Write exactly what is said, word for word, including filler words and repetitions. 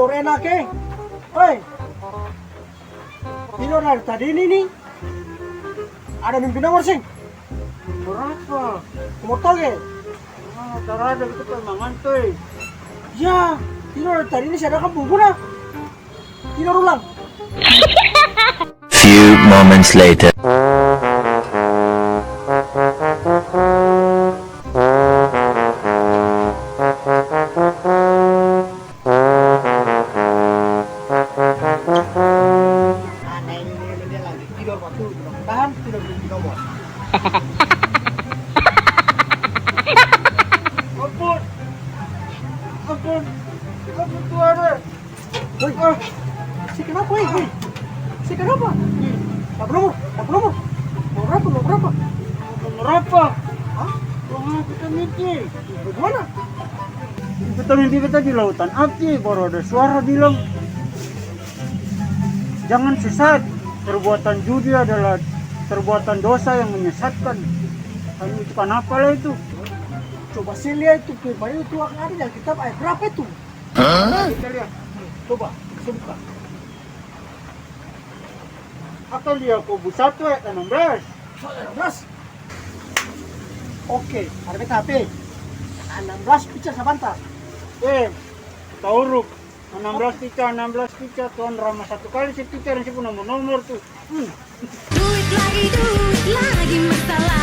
Tidur enak e. Hei, tidur dari tadi ini nih. Ada mimpi nomor seng? Berapa? Nomor tau ge? Ah, tarada, beta pe manganto e. Ya, tidur dari tadi ini, sadangkan pung guna. Tidur ulang. Few moments later. Ana ini, ini, ini lagi tidor batul, mudah-mudahan tidak mimpi nomor. Ampun, ampun, ampun Tuhan e. Woi, ah, si kenapa, woi, woi? Si kenapa? Dapa nomor, dapa nomor. Mau berapa, mau berapa? Mau berapa? Hah? Beta mimpi. Bagaimana? Beta mimpi beta di lautan api, baru ada suara bilang, "Jangan sesat, perbuatan judi adalah perbuatan dosa yang menyesatkan." Kan itu kanapa lah itu? Coba se lia itu, pe bayu itu akang ada di Alkitab ayat berapa itu? Hah? Kita lia. Coba, se buka. Akang di Yakobus satu ayat anam belas. Satu ayat anam belas? Oke, ada beta H P. Anam belas pica sabantar. Eh, tauruk. Anam belas pica, anam belas pica. Tuan Rama satu kali se pica deng se pung nomor-nomor tu. Hmm. Duit lagi, duit lagi, masalah